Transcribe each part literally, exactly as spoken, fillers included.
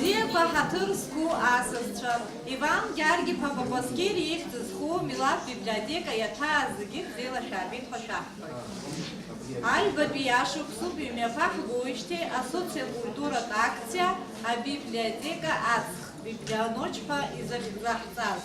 Иеиқәа ҳаҭыр зқәу асасцәа, Иван Гьаргь-иԥа Папаскьыр ихьӡ зху милаҭ библиотека иаҭааз зегьы бзиала шәаабеит ҳәа шәаҳҳәоит. Аҩбатәи ашықәсуп ҩымҩаԥаҳгоижьҭеи асоциокультуратә акциа Абиблиотека аҵх, Библионочь ҳәа изахьӡаҳҵаз.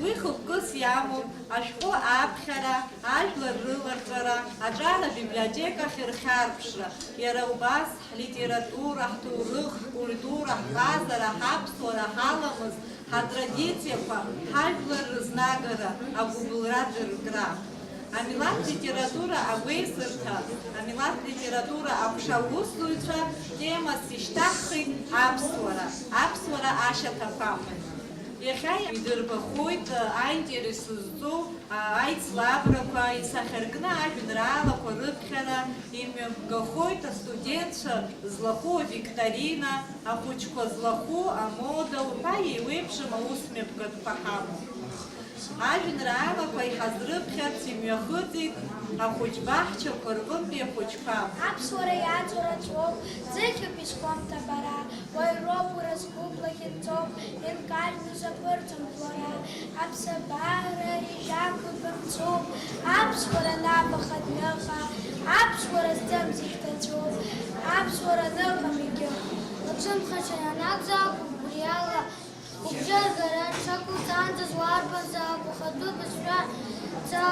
Уи хықәкыс иамоуп ашәҟәы аԥхьара, ажәлар рыларҵәара, аҿар абиблиотекахь рхьарԥшра, иара убас ҳлитература, ҳҭоурых, ҳкультура, ҳҟазара, ҳаԥсуара, ҳаламыс, ҳатрадициақәа, ҳажәлар рызнагара, агәыбылра дыркра. Амилаҭ литература агәеисырҭа, амилаҭ литература аҟәша аусзуҩцәа темас ишьҭаҳхит аԥсуара, аԥсуара ашьаҭақәа. Иахьа идырбахоит аинтерес зҵоу аицлабрақәа, исахьаркны ажәеинраалақәа рыԥхьара, имҩаԥгахоит астудентцәа злахәу авикторина, ахәыҷқәа злахәу амода уҳәа еиуеиԥшым аус мҩаԥгатәқәа ҳамоуп. Ажәеинраалақәа иҳазрыԥхьарц имҩахыҵит ахәыҷ баҳчақәа рҟынтәи ахәыҷқәа. Аԥсуара иаҵоу рацәоуп, ӡыхьуп изхәамҭа бара, уаҩроуп уразҟуп лахьынҵоуп, инкажьны саԥырҵон. Уара аԥсабара ижьакуп, имцуп, аԥсуара наб ахатәныҟа, аԥсуара зҵым зегь даҿуп, аԥсуара ныҟам егьыҟам. Лыԥсымхацәа ианакәзаап, убриала убжьы аргара шақәуҵаанӡа уарбанзаап ухатәы бызшәа ца,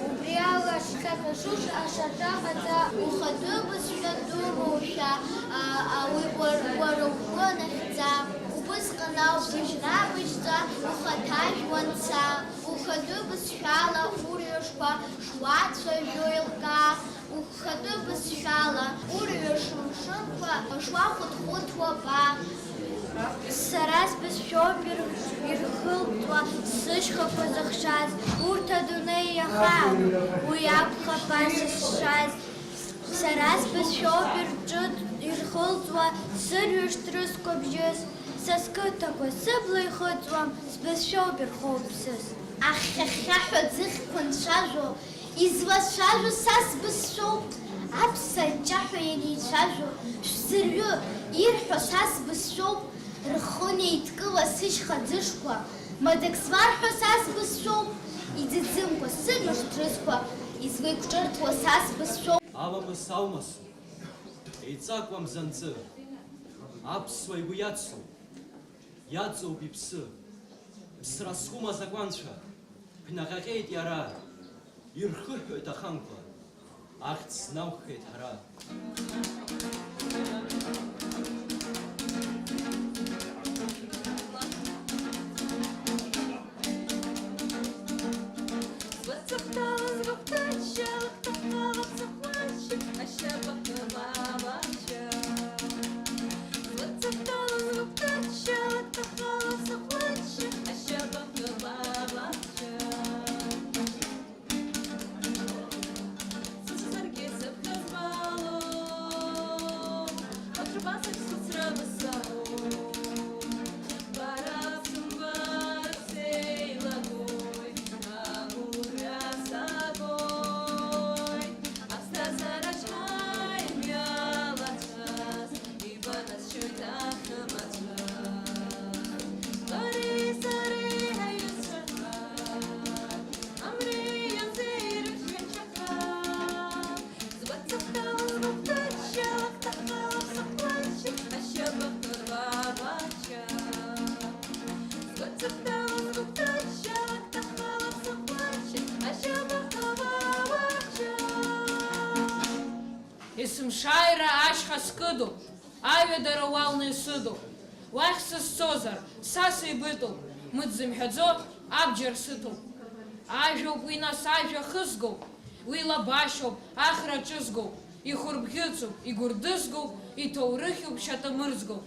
убриала шьҭахьашуш ашаҿа ҟаҵа. Ухатәы бызшәа думоушәа, а, а, уи уар-, уара угәы анахьӡа. Убысҟан ауп быжьра-быжьҵәа ухаҭажә уанца, ухатәы бызшәала урҩашқәа шуацәажәо еилкаа, ухатәы бызшәала урҩаш мшынқәа шуахәыҭхәыҭуа ба. Сара сбызшәоуп ир-, ирхылҵуа сышьхақәа зыхшаз, урҭ адунеи иахароуп, уи акәхап ас исшаз. Сара сбызшәоуп ирҿыҵ-, ирхылҵуа сырҩаш ҭрысқәа бжьыс, са сқыҭақәа сыбла ихыҵуам, сбызшәоуп ирхоуп сыс. Ахьхьа-хьхьаҳәа ӡыхьқәа нцәажәо, излацәажәо са сбызшәоуп, аԥса аҷҷаҳәа ианеицәажәо, шәӡырҩы ирҳәо са сбызшәоуп, рхы неидкыла сышьха ӡышқәа, Мадак зларҳәо са сбызшәоуп, иӡыӡымкәа сырҩаш ҭрысқәа, излеиқәҿырҭуа са сбызшәоуп. Аламыс алмасуп, еиҵакуам занҵы, аԥсуа игәы иацуп, иаҵоуп иԥсы. Ԥсра зқәым азакәанцәа ԥнаҟьаҟьеит иара, ирхыҳәҳәоит аханқәа. Ахьӡ снақәхеит ҳара. Есымшааира ашьха скыдуп, аҩадара уалны исыдуп. Уахь сызцозар, са сеибыҭоуп, мыӡ зымҳәаӡо абџьар сыҭоуп. Ажәоуп уи нас ажәа хызгоуп, уи лабашьоуп, ахра ҿызгоуп, ихәырбӷьыцуп, игәырдызгоуп, иҭоурыхьуп, шьаҭамырӡгоуп.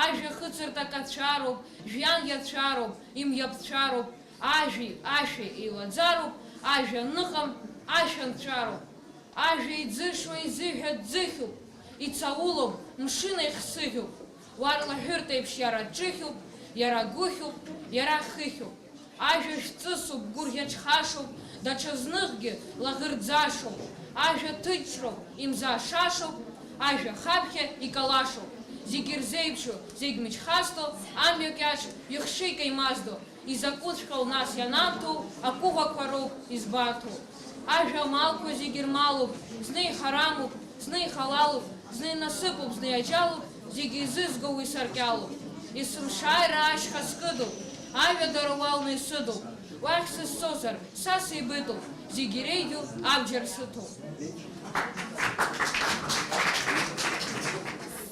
Ажәа хыҵырҭак ацәароуп, жәҩан иацәароуп, имҩаԥҵәароуп, ажәеи ашәеи еилаӡароуп, ажәа аныҟам, ашәа нҵәароуп. Ажәа иӡышуа изыҳәа ӡыхьуп, ицаулом, мшын еихсыӷьуп. Уарлаҳәырҭеиԥш иара ҿыхьуп, иара гәыхьуп, иара хыхьуп. Ажәа шәҵысуп, гәырӷьаҿхашоуп, даҽазныхгьы лаӷырӡашоуп. Ажәа ҭыџьроуп, имзаашашоуп, ажәа хаԥхьа икалашоуп. Зегь ирзеиԥшу, зегь мычхазтәу, амҩа кьаҿ ихшыҩ кеимаздо, изакәыҵәҟьоу нас ианамҭоу, ақәыӷәақәа роуп избарҭоу. Ажәа амалқәа зегь ирмалуп, зны ихарамуп, зны ихалалуп, зны инасыԥуп, зны иаџьалуп, зегь изызго уи саркьалуп. Есымшааира ашьха скыдуп, аҩадара уалны исыдуп. Уахь сызцозар, са сеибыҭоуп, зегь иреиӷьу абџьар сыҭоуп.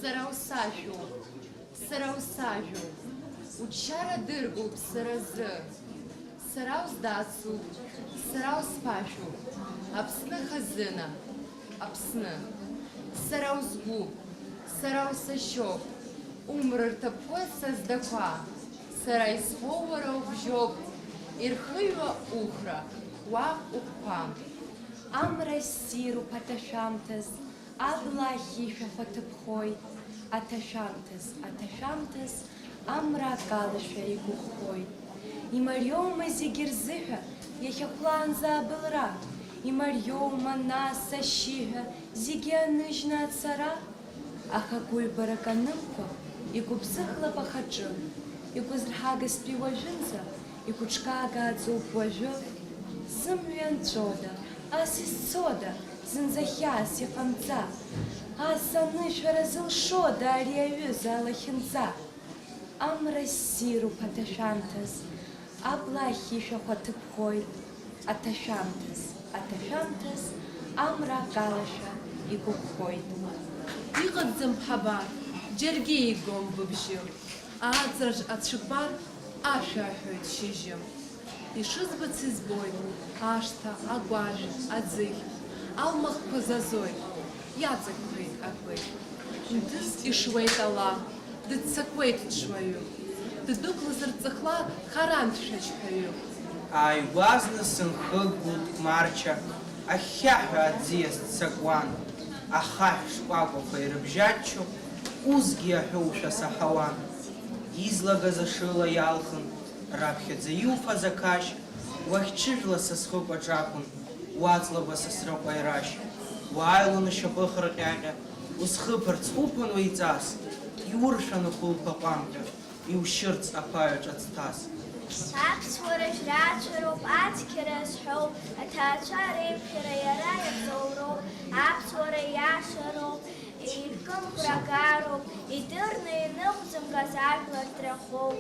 Сара усажәуп, сара усажәуп, уччара дыргоуп сара зы. Сара уздацуп, сара усԥашәуп, Аԥсны хазына, Аԥсны. Сара узгәуп, сара усашьоуп, умра рҭыԥқәа са здақәа. Сара исҳәо уара убжьоуп, ирхыҩуа ухра, уа ухәқәа. Амра ссируп аҭашәамҭаз, абла ахьишәахәа ҭыԥхоит, аҭашәамҭаз, аҭашәамҭаз, амра акалашәа игәыххоит. Имариоума зегь рзыҳәа иахьа хәлаанӡа абылра? Имариоума нас ашьшьыҳәа зегьы аныжьны ацара? Аха гәыҩбарак анымхо, игәыбзыӷлап ахаҿы, игәызрҳагазтәи уажәынӡа, игәыҿкаагааӡоуп уажәы. Зымҩа нҵәода, ас изцода, зынӡа хьаас иҟамҵа? Ас анышәара зылшода ари аҩыза алахьынҵа? Амра ссируп аҭашәамҭаз, абла ахьишәахәа ҭыԥхоит, аҭашәамҭаз, аҭашәамҭаз, амра акалашәа игәыххоит. Иҟаӡам ҳабар, џьаргьы игом быбжьы, ааҵраҿ ацәыкәбар ашәа аҳәоит шьыжьы. Ишызбац избоит ашҭа, агәашә, аӡыхь, алмахқәа зазоит, иаҵагәхеит абыхь. Нҭыс ишуеит ала, дыццакуеит ҽуаҩы, ддәықәлазар ҵыхла харантә шәаџьҳәаҩы. Ааигәазны сынхыггәылт Марча, ахьхьаҳәа аӡиас ццакуан, ахаҳә шкәакәақәа ирыбжьаччо, усгьы аҳәоушәа саҳауан. Излагаз ашыла иалхын, раԥхьаӡа иуфаз ақашь, уахь ҽыжәла са схы кәаҿ акәын, уаҵла гәасасраҟәа ирашь. Уааилон ашьапы хырҟьаҟьа, усхыԥарц уԥон уеиҵас, иуршәан ухәылԥа ҟәамҟьа, иушьырц аԥаҩ аҿы ацҭас. Аԥсуара жәрацәароуп, ацқьара зҳәоу, аҭаацәа реиқәшәара иара иабзоуроуп, аԥсуара иашароуп, иркымхрагароуп, идырны иныҟәзымгаз ажәлар драхоуп.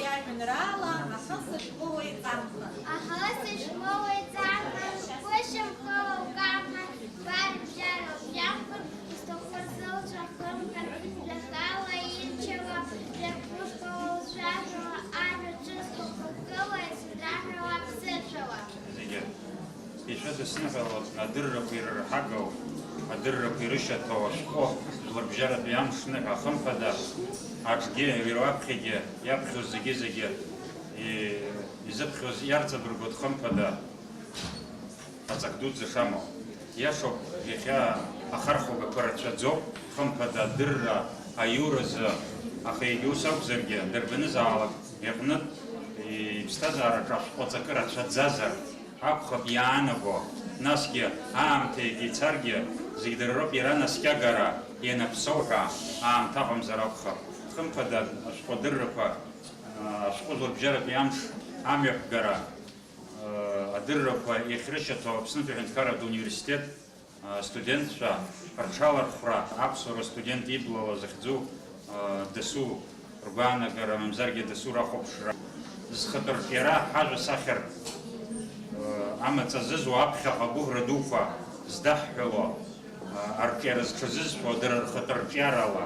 Иажәеинраала Ахы сышԥоуеи ҵамхан. Ахы сышԥоуеи ҵамхан, сгәы шьамхыла укамҳан, барыбжьароуп иамхын, исҭаху рзылҵәахымхан, жәахала ирчауа, жәаԥхышәала уцәажәауа, ажәа ҿызхуа хықәкыла исыдаҳәауа аԥсышәала. Зегьы. Ишәыдысныҳәалон адыррақәа ирырҳагау, адыррақәа ирышьаҭоу ашәҟәы, жәларбжьаратәи амш ныҳәа, хымԥада, аҿгьы, уи раԥхьагьы, иаԥхьоз зегьы-зегьы, и-, изыԥхьоз иарҵабыргуан, хымԥада, аҵак дуӡӡа шамоу. Иашоуп, иахьа ахархәагақәа рацәаӡоуп, хымԥада, адырра, аиуразы, Аха егьа ус акәзаргьы, дарбанызаалак иҟнытә иԥсҭазаараҿы ашәҟәы аҵакы рацәаӡазар акәхап иаанаго, насгьы аамҭа егьа ицаргьы, зегь дара роуп иара наскьагара ианаԥсоу ҳәа аамҭа аҟамзар акәхап. Хымԥада, ашәҟәы адыррақәа, ашәҟәы зурбжьаратәи амш амҩаԥгара, адыррақәа иахьрышьаҭоу Аԥснытәи аҳәынҭқарратә университет астудентцәа рҽалархәра, аԥсуара астудент иблала захьӡу дасу ргәаанагара, мамзаргьы дасу рахәаԥшра, зхатә арҿиара ҳажәа сахьар амаҵ азызуа аԥхьаҟа агәыӷра дуқәа здаҳҳәало, арҿиара зҽазызҳәо дара рхатә арҿиарала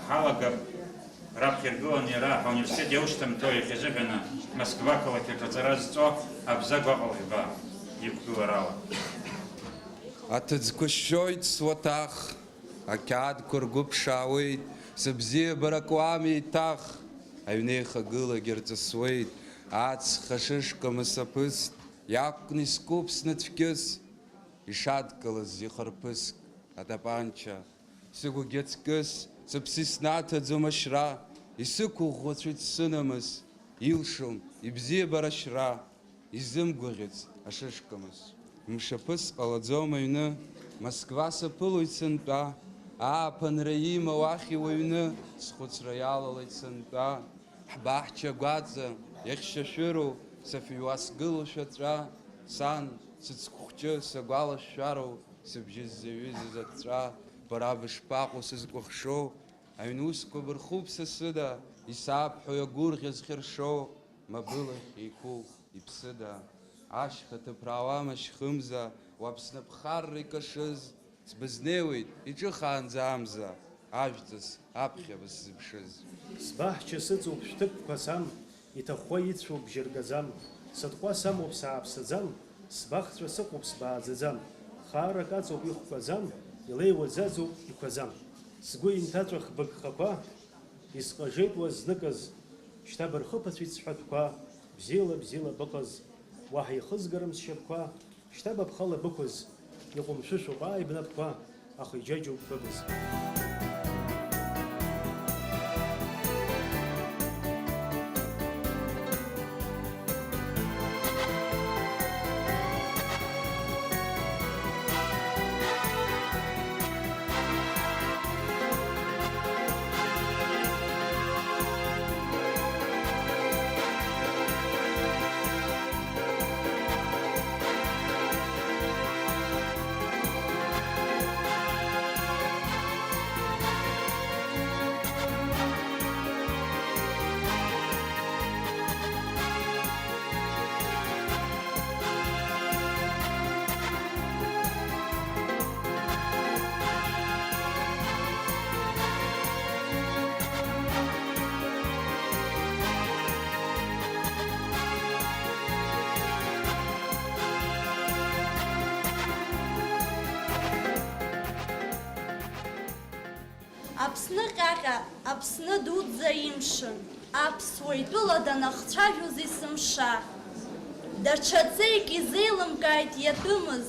ҳалагап. Раԥхьа иргыланы иара ҳауниверситет иаушьҭымҭоу иахьазыҳәаны Москва ақалақь аҿы аҵара зҵо Абзагә Аҟалӷьба иқәгыларала. Аҭыӡқәа шәшәоит суаҭах, ақьаадқәа ргәы ԥшаауеит, сыбзиабара куам еиҭах, аҩнеихагылагьы рҵысуеит, ацха шышкамыс аԥыст, иақәкны искуп сныцәкьыс, ишадкылаз ихырԥыск атапанча. Сыгәгьы аҵкыс, сыԥсы иснаҭаӡом ашьра, исықәыӷәӷәацәеит сынамыс, илшом ибзиабара ашьра, изымгәаӷьыц ашышкамыс. Мшаԥыс ҟалаӡом аҩны, Москва саԥылоит сынтәа, ааԥынра имоу ахь иуаҩны, схәыцра иалалеит сынтәа. Ҳбаҳча гәаҵа иахьшьашәыроу, сафҩуа сгылоушәа ҵәа, сан, сыцкәхәҷы сагәалашәшәароу, сыбжьы ззаҩызаз аҵәҵәа, бара бышԥаҟоу сызкәыхшоу? Аҩн усқәа бырхуп са сыда, исабҳәо иагәырӷьа зхьыршо, мабылахь еиқәуп иԥсыда. Ашьха ҭыԥраауама шьхымза, уаԥсны ԥхарра икашыз, сбызнеиуеит иҿыхаанӡа амза, ажәҵыс аԥхьа бысзыԥшыз. Сбаҳча сыҵоуп шәҭыкқәа сам, иҭахәхәа ицәоуп бжьы ргаӡам, сытҟәа самоуп сааԥсаӡам, сбахҵәа сыҟоуп сбааӡаӡам, хаарак аҵоуп ихәқәаӡам, илеиуаӡаӡоуп иқәаӡам. Сгәы инҭаҵәах быгхақәа, исҟажеит уа зныказ, шьҭа бырхыԥацәеит сҳәатәқәа, бзиала, бзиала быҟаз, уаҳа ихызгарым сшьапқәа, шьҭа ба бхала бықәыз, иҟәымшәышәуп ааи бнапқәа, аха иџьаџьоуп быбз. Аԥсны ҟьаҟьа, Аԥсны дуӡӡа имшын, аԥсуа итәыла данахцәажәоз есымша. Даҽа ҵеик изеилымкааит иатәымыз,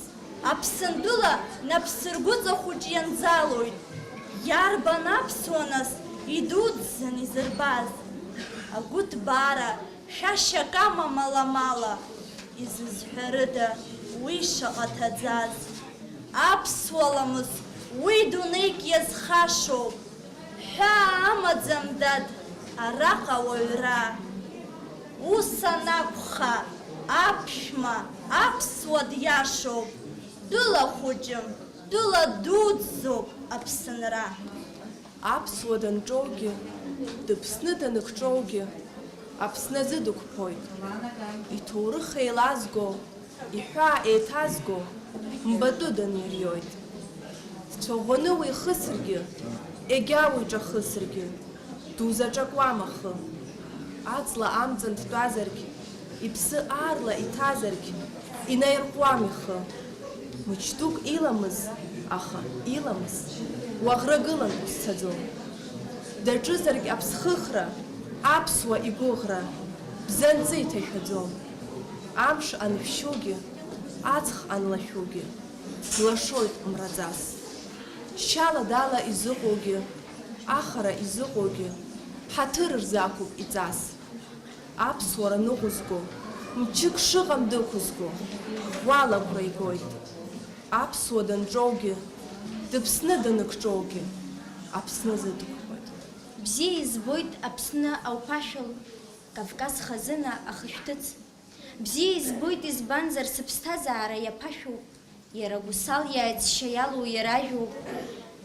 Аԥсынтәыла напсыргәыҵа хәыҷ ианӡалоит. Иарбан аԥсуа нас идуӡӡан изырбаз? Агәыҭбаара, шәашьак ама маламала, изызҳәарыда уи шаҟа ҭаӡаз? Аԥсуа ламыс уи дунеик иазхашоуп, ҳәаа амаӡам, дад, араҟа ауаҩра. Ус анакәха, аԥшәма аԥсуа диашоуп, дәыла хәыҷым, дәыла дуӡӡоуп Аԥсынра. Аԥсуа данҿоугьы, дыԥсны даныкҿоугьы, Аԥсны азы дықәԥоит. Иҭоурых еилазго, иҳәаа еиҭазго, мбатәы данириоит. Дцәаӷәаны уихысыргьы, егьа уиҿахысыргьы, дузаҿакуам ахы. Аҵла амҵан дтәазаргь, иԥсы аарла иҭазаргь, инаирҟәуам ихы. Мыч дук иламыз, аха иламыс уаӷрагылан узцаӡом. Даҿызаргь аԥсхыхра, аԥсуа игәыӷра, бзанҵы иҭашәаӡом. Амш аншәшьугьы, аҵх анлашәугьы, длашоит мраӡас. Шьала-дала изыҟоугьы, ахара изыҟоугьы, Ҳаҭыр рзы ақәуп иҵас. Аԥсуара ныҟәызго, мчык шыҟам дықәызго, ӷәӷәала агәра игоит. Аԥсуа данҿоугьы, дыԥсны даныкҿоугьы, Аԥсны зыдықәхоит. Бзиа избоит Аԥсны ауԥашәыл, Кавказ хазына ахышәҭыц. Бзиа избоит, избанзар, сыԥсҭазаара иаԥашәуп, иара гәсал иааҵшьа иалоу иара ажәоуп.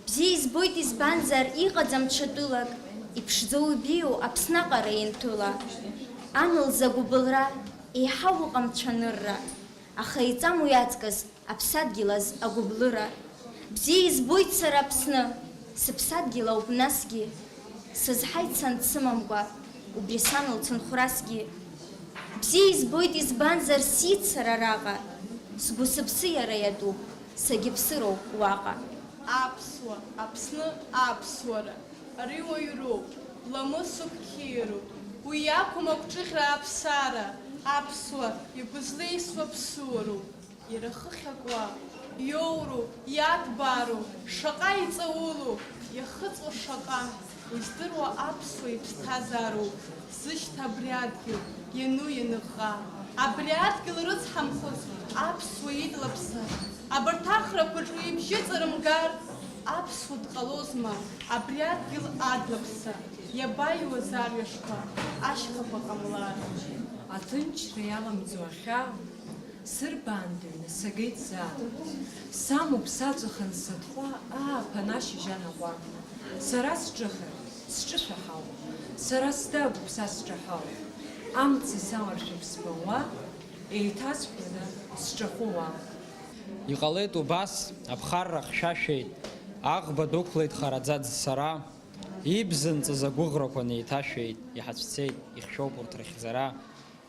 Бзиа избоит, избанзар, иҟаӡам ҽа тәылак, иԥшӡоу ибеиоу Аԥсны аҟара ианҭәыла. Амла зыгәыбылра, еиҳау ыҟам цәанырра, аха иҵам уи аҵкыс, Аԥсадгьыл азы агәыблыра. Бзиа избоит сара Аԥсны, сыԥсадгьыл ауп насгьы. Сызҳаит сан дсымамкәа, убри сан лцынхәрасгьы. Бзиа избоит, избанзар, сиит сара араҟа. Сгәы-сыԥсы иара иатәуп, сагьыԥсыроуп уаҟа. Аԥсуа, Аԥсны аԥсуара, ари уаҩроуп, ламысуп, қьиароуп, уи иақәым агәҿыӷьра аԥсара, аԥсуа, игәызлеисуа ԥсуароуп. Иара хыхь акуа, иоуру, иаҭбаару, шаҟа иҵаулу, иахыҵуа шаҟа, уздыруа аԥсуа иԥсҭазаароуп зышьҭа абри адгьыл иану ианыҟҟа. Абри адгьыл рыцҳамхоз аԥсуа идлаԥса, абарҭ ахрақәа рҿы ибжьы ҵарымгар, аԥсуа дҟалозма абри адгьыл адлаԥса, иабаиуаз арҩашқәа ашьхақәа ҟамлар? Аҭынчра иаламӡо ахьаа, сырбаандаҩны сагеит заа. Самоуп саҵәахын сыҭҟәа, ааԥын ашьыжь анаҟәа. Сара сҿыхар, сҿышәаҳауп, сара сдагәоуп са сҿаҳауп. Амца саларшәуп сбауа, еиҭасҳәода сҿахәы уа? Иҟалеит убас, аԥхарра хьшәашәеит, аӷба дәықәлеит хараӡа ӡсара, ибзынҵыз агәыӷрақәа неиҭашәеит, иҳацәцеит, ихьшәоуп урҭ рыхьӡара.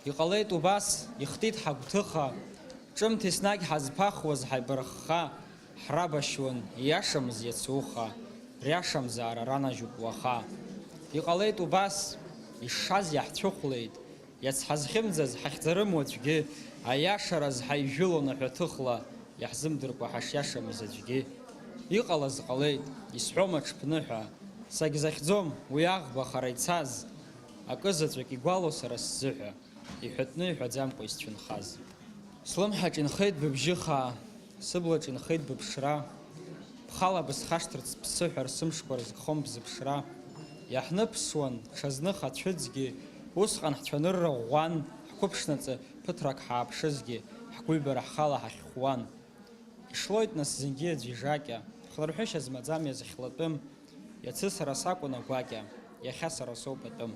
Иҟалеит убас, ихтит ҳагәҭыха, ҿымҭ еснагь ҳазԥахуаз ҳаибархха, ҳрабашьуан, ииашамыз иацы уха, риашамзаара ранажьуп уаха. Иҟалеит убас, ишшаз иаҳцәыхәлеит, иацҳазхьымӡаз ҳахьӡарым уаҵәгьы, аиашараз ҳаижәылон аҳәаҭыхла, иаҳзымдыркәа ҳашиашамыз аӡәгьы. Иҟалаз ҟалеит, исҳәом аҽԥныҳәа, сагьзахьӡом уи аӷба хара ицаз, акы заҵәык игәало сара сзыҳәа, иҳәатәны иҳәаӡамкәа исцәынхаз. Слымҳаҿ инхеит быбжьы хаа, сыблаҿ инхеит быԥшра, бхала бысхашҭырц бсыҳәар, сымшқәа рызгхон бзыԥшра. Иаҳныԥсуан ҽазных ацәыӡгьы, усҟан ҳцәанырра ӷәӷәан, ҳқәыԥшнаҵы ԥыҭрак ҳааԥшызгьы, ҳгәыҩбара ҳхала ҳахьхәуан. Ишлоит нас зегьы аӡә ижакьа, хнырҳәышьа змаӡам иазхьлатәым, иацы сара сакәын агәакьа, иахьа сара соуп атәым.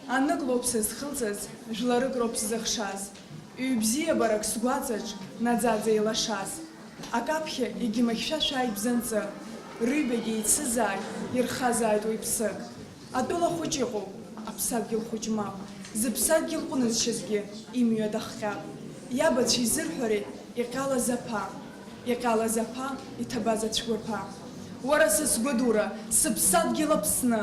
Анык лоуп сызхылҵыз, жәларык роуп сзыхшаз, ҩ-бзиабарак сгәаҵаҿ наӡаӡа илашаз. Акаԥхьа егьимыхьшәашәааит бзанҵы, рыҩбагьы еицызааит, ирхазааит уи ԥсык. Атәыла хәыҷ иҟоуп, аԥсадгьыл хәыҷ мап, зыԥсадгьыл ҟәнызшьазгьы имҩа дахҟьап. Иабацәа изырҳәари, иҟьалаз аԥа, иҟьалаз аԥа, иҭабаз ацәқәырԥа. Уара са сгәадура, сыԥсадгьыл Аԥсны,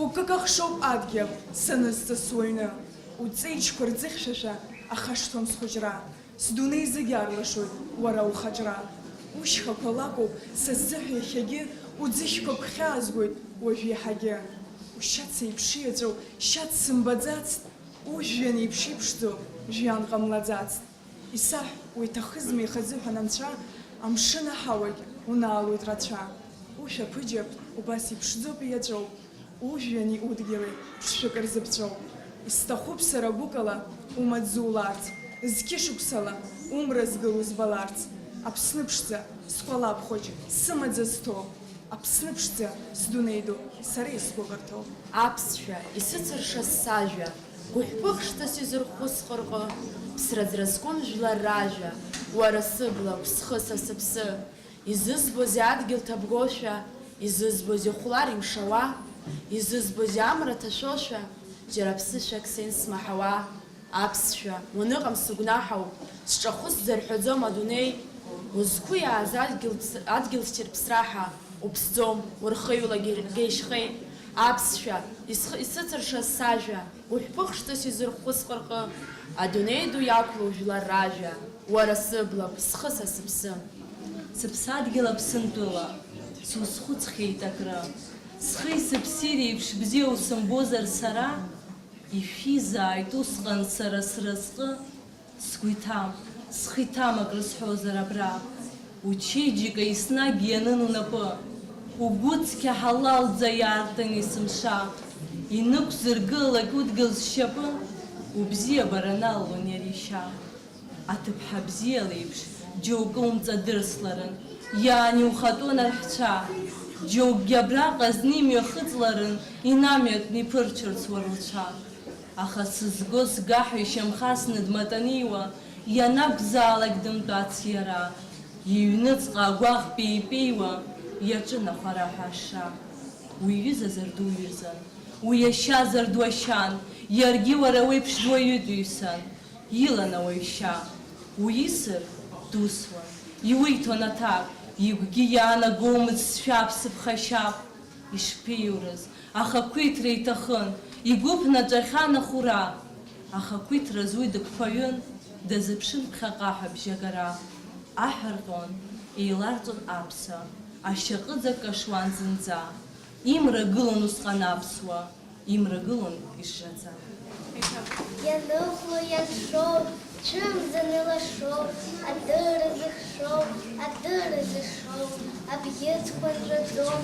укыкахшоуп адгьыл, санызҵысуа аҩны. Уҵеиџьқәа рӡыхьшәашәа ахашҭуам схәыҷра. Сдунеи зегь арлашоит уара ухаҿра. Ушьхақәа лакәуп са сзыҳәа иахьагьы, уӡыхьқәа гәхьаазгоит уажә иаҳагьы. Ушьац еиԥш иаҵәоу шьац сымбаӡацт, ужәҩан еиԥш иԥшӡоу жәҩан ҟамлаӡацт. Исаҳә, уиҭахызма ихазыҳәан анцәа, амшын аҳауагь унаалоит рацәа. Ушәаԥыџьаԥ убас иԥшӡоуп, иаҵәоуп. Ужәҩани удгьыли ԥшшәык рзыԥҵәоуп. Исҭахуп сара гәыкала умаҵ зуларц, зқьышықәсала умра згылоу збаларц. Аԥсны ԥшӡа, сҟәалаԥ хәыҷ, сымаӡа зҭоу. Аԥсны ԥшӡа, сдунеи ду, сара исгәыӷырҭоу. Аԥсшәа, исыцыршаз сажәа, гәыҳәԥыхшҭас изырхәхәу сҟырҟы, ԥсра ӡра згом жәлар ражәа, уара сыблақәа, схы са сыԥсы. Изызбозеи адгьыл ҭабгошәа, изызбозеи хәлар имшауа, изызбозеи амра ҭашәошәа, џьара ԥсышәак сеин смаҳауа, аԥсшәа, уаныҟам сыгәнаҳауп, сҿахәы сзырҳәаӡом адунеи, узқәиааз адгьыл ԥс-, адгьыл ссирԥсраҳа, уԥсӡом, урхыҩлагьы геишьхеит, аԥсшәа, исх-, исыцыршаз сажәа. Гәыҳәԥыхшҭас изырхәхәу сҟырҟы, адунеи ду иақәлоу жәлар ражәа, уара сыблақәа, схы са сыԥсы. Сыԥсадгьыл Аԥсынтәыла, сузхәыцхьеит акры. Схи сыԥси реиԥш бзиа усымбозар сара, ишәизааит усҟан сара сразҟы. Сгәы иҭам, схы иҭам акры сҳәозар абра. Учеиџьыка еснагь ианын унапы, угәы цқьа ҳалалӡа иаартын есымша. Инықәзыргылалак удгьыл сшьапы, убзиабара налалон иара ишьа. Аҭыԥҳа бзиа леиԥш, џьоукы умҵадырсларын, иаани ухатәон арҳәцәа. Џьоукгьы абраҟа зны имҩахыҵларын, инамҩатәны иԥырҽырц уара уцәа. Аха сызго сгаҳәа ишьамхасны дматаниуа, ианакәзаалак дымтәац иара. Иҩныҵҟа агәаӷ пеипеиуа иаҿын ахәараҳәа ашра. Уи ҩызазар дуҩызан, уи иашьазар дуашьан, иаргьы уара уеиԥш дуаҩытәыҩсан. Илан ауаҩшьа. Уисыр, дусуан. Иуиҭон аҭак, игәгьы иаанагомызт сшәап, сыԥхашьап. Ишԥеиурыз, ахақәиҭра иҭахын, игәы ԥнаҵәахьан ахәра. Ахақәиҭраз уи дықәԥаҩын, дазыԥшын ԥхьаҟа ҳәа бжьагара. Аҳәа рҟьон, еиларҵон аԥса, ашьаҟыӡа кашуан зынӡа. Имра гылон усҟан аԥсуа, имра гылон ишжаӡа. Ианыхәло ианшоу, цәымзаны илашоу, адырра зыхшоу, адырра зышоу, абӷьыцқәа нраӡом,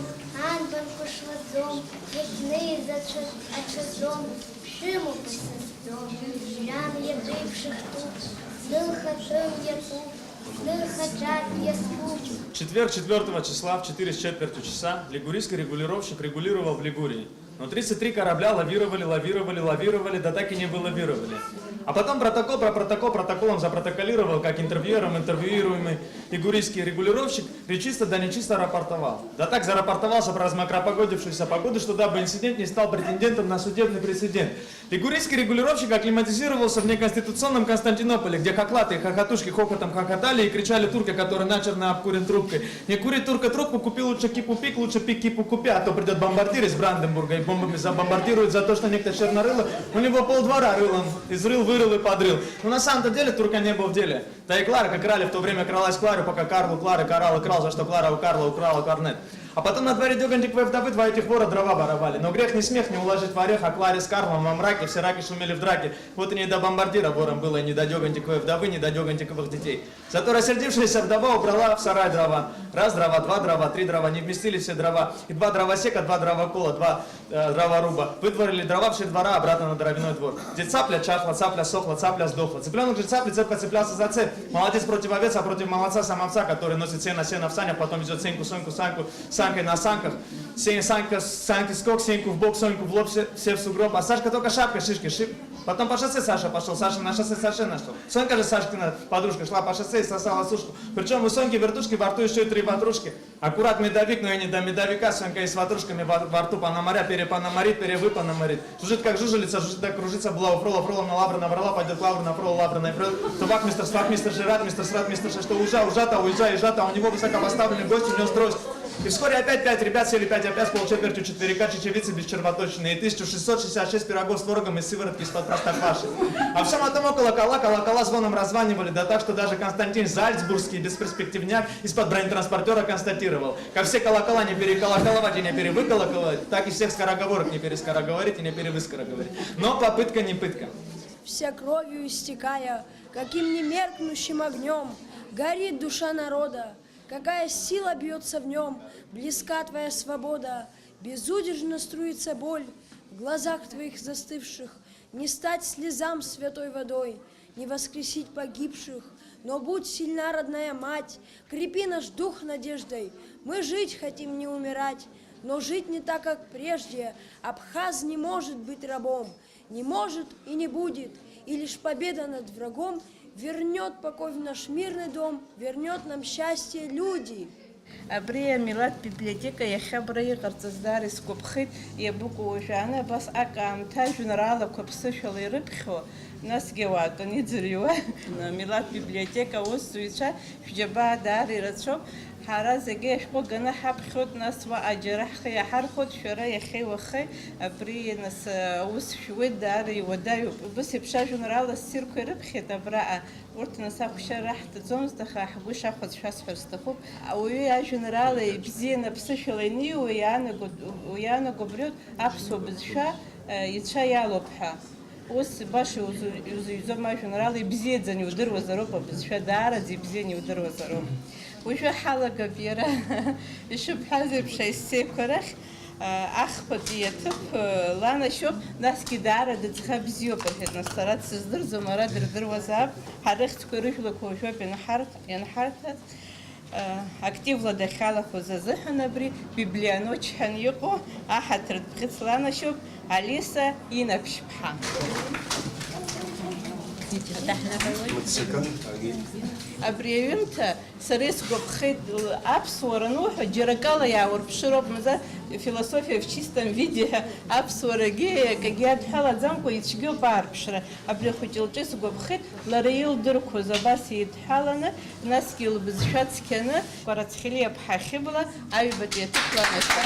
анбанқәа шлаӡом, иахьнеиз аҽа-, аҽаӡом, ԥшәымоуп исызӡом, жәҩан иатәеиԥш ихтуп, зны лхатәы иатәуп, зны лхаҿатә иазкуп. В четверг, четвёртого числа, в четыре с четвертью часа, лигурийский регулировщик регулировал в Лигурии. Но тридцать три корабля лавировали, лавировали, лавировали, да так и не вылавировали. А потом протокол про протокол протоколом запротоколировал, как интервьюером интервьюируемый лигурийский регулировщик, речисто да нечисто рапортовал. Да так зарапортовал, что про размокропогодившуюся погоду, что дабы инцидент не стал претендентом на судебный прецедент. Лигурийский регулировщик акклиматизировался в неконституционном Константинополе, где хохлатые хохотушки хохотом хохотали и кричали турке, который начерно обкурен трубкой: «Не кури, турка, трубку, купи лучше кипу пик, лучше пик кипу купи, а то придёт бомбардир из Бранденбурга и бомбами забомбардирует за то, что некто чернорыло у него полдвора рылом изрыл, вырыл и подрыл». Но на самом-то деле турка не был в деле. Да и Клара, как Рали в то время кралась к Кларе, пока Карл у Клары карал и крал, за что Клара у Карла украла корнет. А потом на дворе дёгонтиковой вдовы два этих вора дрова воровали. Но грех не смех не уложить в орех, а Кларе с Карлом во мраке все раки шумели в драке. Вот и не до бомбардира ворам было, и не до дёгонтиковой вдовы, не до дёгонтиковых детей. Зато рассердившаяся вдова убрала в сарай дрова. Раз дрова, два дрова, три дрова, не вместили все дрова. И два дровосека, два дровокола, два, э, дроворуба выдворили дрова все двора обратно на дровяной двор. Где цапля чахла, цапля сохла, цапля сдохла. Цыпленок же цапли цепко цеплялся за цепь. Молодец против овец, а против молодца сам овца, который носит сено, сено в санях, потом везёт сеньку, соньку, саньку, санкой на санках. Сень-, санька, санки скок, сеньку в бок, соньку в лоб, все, все в сугроб. А Сашка только шапкой шишки шип. Потом по шоссе Саша пошёл, Саша на шоссе Саше нашёл. Сонька же Сашкина подружка шла по шоссе и сосала сушку. Причём у Соньки вертушки во рту ещё и три ватрушки. Аккурат медовик, но и не до медовика. Сонька и с ватрушками во, во рту пономаря, перепономарит, перевыпономарит. Жужжит, как жужелица, жужжит, да кружится, была у Фрола, Фрола на лавры набрала, пойдёт к лавры на Фрола, лавры на Фрола. То вахмистр, свахмистр, же радмистр, срадмистр, что ужа, ужата, уезжа, ежата, у него высокопоставленный гость, у него стройство. И вскоре опять пять ребят сели, пять опять с полчетвертью четверика, чечевицы без червоточины и тысяча шестьсот шестьдесят шесть пирогов с творогом из сыворотки из-под простокваши. А всё на том около колокола, колокола звоном раззванивали, да так, что даже Константин Зальцбургский бесперспективняк из-под бронетранспортёра констатировал: как все колокола не переколоколовать и не перевыколоколовать, так и всех скороговорок не перескороговорить и не перевыскороговорить. Но попытка не пытка. Вся кровью истекая, каким немеркнущим огнём горит душа народа, какая сила бьётся в нём, близка твоя свобода. Безудержно струится боль в глазах твоих застывших, не стать слезам святой водой, не воскресить погибших. Но будь сильна, родная мать, крепи наш дух надеждой. Мы жить хотим, не умирать, но жить не так, как прежде. Абхаз не может быть рабом, не может и не будет, и лишь победа над врагом вернёт покой в наш мирный дом, вернёт нам счастье, люди. Абри амилаҭ библиотека иахьа абра иҟарҵаз даара исгәаԥхеит, иабыкәу уажәааны абас акаамҭа ажәеинраалақәа ԥсышәала ирыԥхьо, Насгьы уаатәаны иӡырҩуа, амилаҭ библиотека аусзуҩцәа, шәџьабаа даара ирацәоуп. Ҳара зегьы ашәҟәы ганы ҳаԥхьоит, нас уаҟа џьара ҳхы иаҳархәоит, шәара иахьеи уахеи абри, нас, аус шәуеит, даара иуадаҩуп. Убыс еиԥш ажәеинраала ссирқәа ирыԥхьеит абраҟа. Урҭ, нас, ахәшьара раҳҭаӡомызт, аха ҳгәы шахәаз шәасҳәар сҭахуп. Ауаҩы ажәеинраала ибзианы аԥсышәала ианиуа иаанаго, иаанаго абриоуп аԥсуа бызшәа, э, ицәа иалоуп ҳәа. Ус баша иузу-, иузыҩӡом ажәеинраала, ибзиаӡаны иудыруазароуп абызшәа, даараӡа ибзианы иудыруазароуп. Уажәы ҳалагап иара ишыбҳәаз еиԥш аессеиқәа рахь, а, ахԥатәи аҭыԥ, а, ланашьоуп, насгьы даара дыӡӷаб бзиоуп, рҳәеит, нас сара дсыздырӡом, ара дырдыруазаап, ҳара ихьӡқәа рыжәлақәа уажәоуп ианҳарҭ-, ианҳарҭаз. Активла дахьалахәыз азыҳәан абри библионочҳан иҟоу аҳаҭыртә бӷьыц ланашьоуп Алиса Инаԥшьԥҳа. Абри аҩымҭа сара исгәаԥхеит, аԥсуара ануҳәа, џьара акала иааурԥшыроуп, мазар философия в чистом виде ҳәа аԥсуарагьы акагьы адҳәалаӡамкәа ицәгьоуп аарԥшра. Абри ахәыҷы лҿы исгәаԥхеит, лара илдырқәоз абас еидҳәаланы, насгьы лбызшәа цқьаны, Кәарацхелиа ԥҳа Хьыбла аҩбатәи аҭыԥ ланашьа.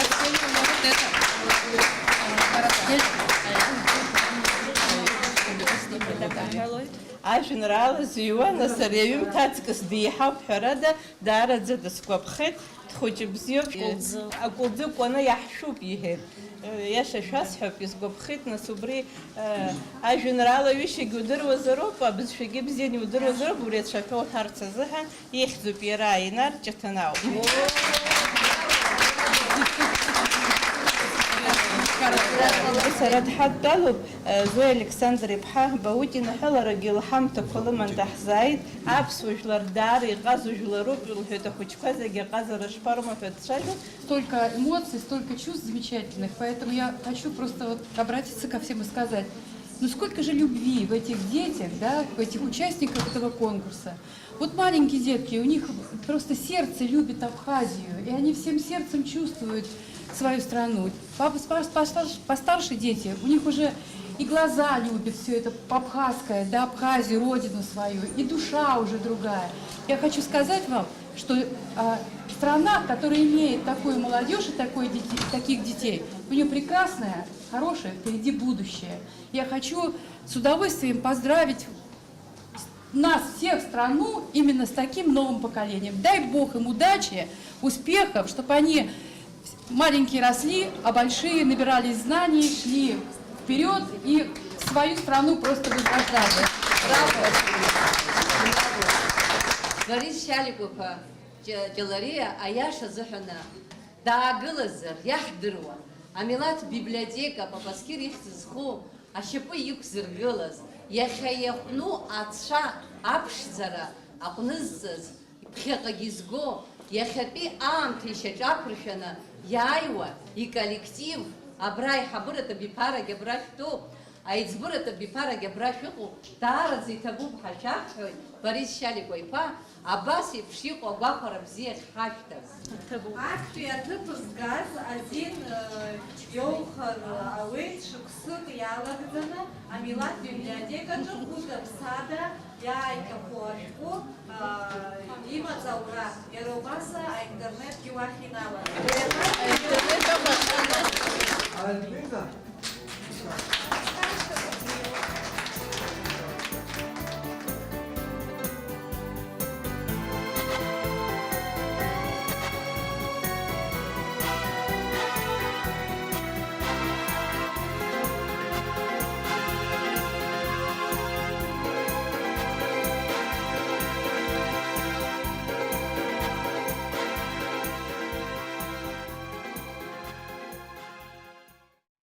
Ажәеинраала зыҩуа, нас ари аҩымҭа аҵкыс деиҳауп, ҳәарада, даараӡа дысгәаԥхеит, дхәыҷы бзиоуп, акәылӡы кәаны иаҳшәуп, иҳәеит. Иаша шәасҳәап, исгәаԥхеит, нас убри, э, ажәеинраала ҩышьагьы удыруазароуп, абызшәагьы бзианы иудыруазароуп, убри ацәаҳәа уҳәарц азыҳәан ихьӡуп иара, Инар Ҷаҭанаа. Сара дҳадтәалоуп, э, Зоя Александр-иԥҳа Баутина ҳәа, ларгьы лҳамҭақәа лыман даҳзааит, аԥсуа жәлар даара иҟазоу жәларуп, лҳәеит, ахәыҷқәа зегьы аҟазара шԥарымоу ҳәа дцәажәоит. Столько эмоций, столько чувств замечательных, поэтому я хочу просто вот обратиться ко всем и сказать, ну сколько же любви в этих детях, да, в этих участниках этого конкурса. Вот маленькие детки, у них просто сердце любит Абхазию, и они всем сердцем чувствуют свою страну. Папа, спа- спа- спа- постарше дети, у них уже и глаза любят все это абхазское, да, Абхазию, родину свою, и душа уже другая. Я хочу сказать вам, что, а, страна, которая имеет такую молодежь и такой дети- таких детей, у нее прекрасное, хорошее впереди будущее. Я хочу с удовольствием поздравить нас всех, страну, именно с таким новым поколением. Дай Бог им удачи, успехов, чтобы они маленькие росли, а большие набирались знаний, шли вперед и свою страну просто возрождали. Браво! Борис Шьаликәа-иԥа Ҷа- Ҷалариа аиаша азыҳәан даагылазар, иаҳдыруа, амилаҭ библиотека Папасқьыр ихьӡ зху ашьапы иқәзыргылаз, иахьа иахәну ацәа аԥшӡара аҟәнызҵаз, ԥхьаҟагьы изго, иахьатәи аамҭа ишьаҿақәыршәаны иааиуа иколлектив, абра аиҳабыратә абиԥарагь абра шәтәоуп, аиҵбыратә абиԥарагь абра шәыҟоуп, даараӡа иҭабуп ҳәа шәаҳҳәоит, Борис Шьаликәа-иԥа, абас еиԥш иҟоу агәахәара бзиахь ҳашәҭар. Актәи аҭыԥ згаз азин, э, иоухан ауеит шықәсык иалагӡаны амилаҭ библиотекаҿы Хәыта Ԥсада иааиҭаху ашәҟәы, э, имаҵ аура. Иара убас аинтернетгьы уахь иналан. Аинтернет амаҵ.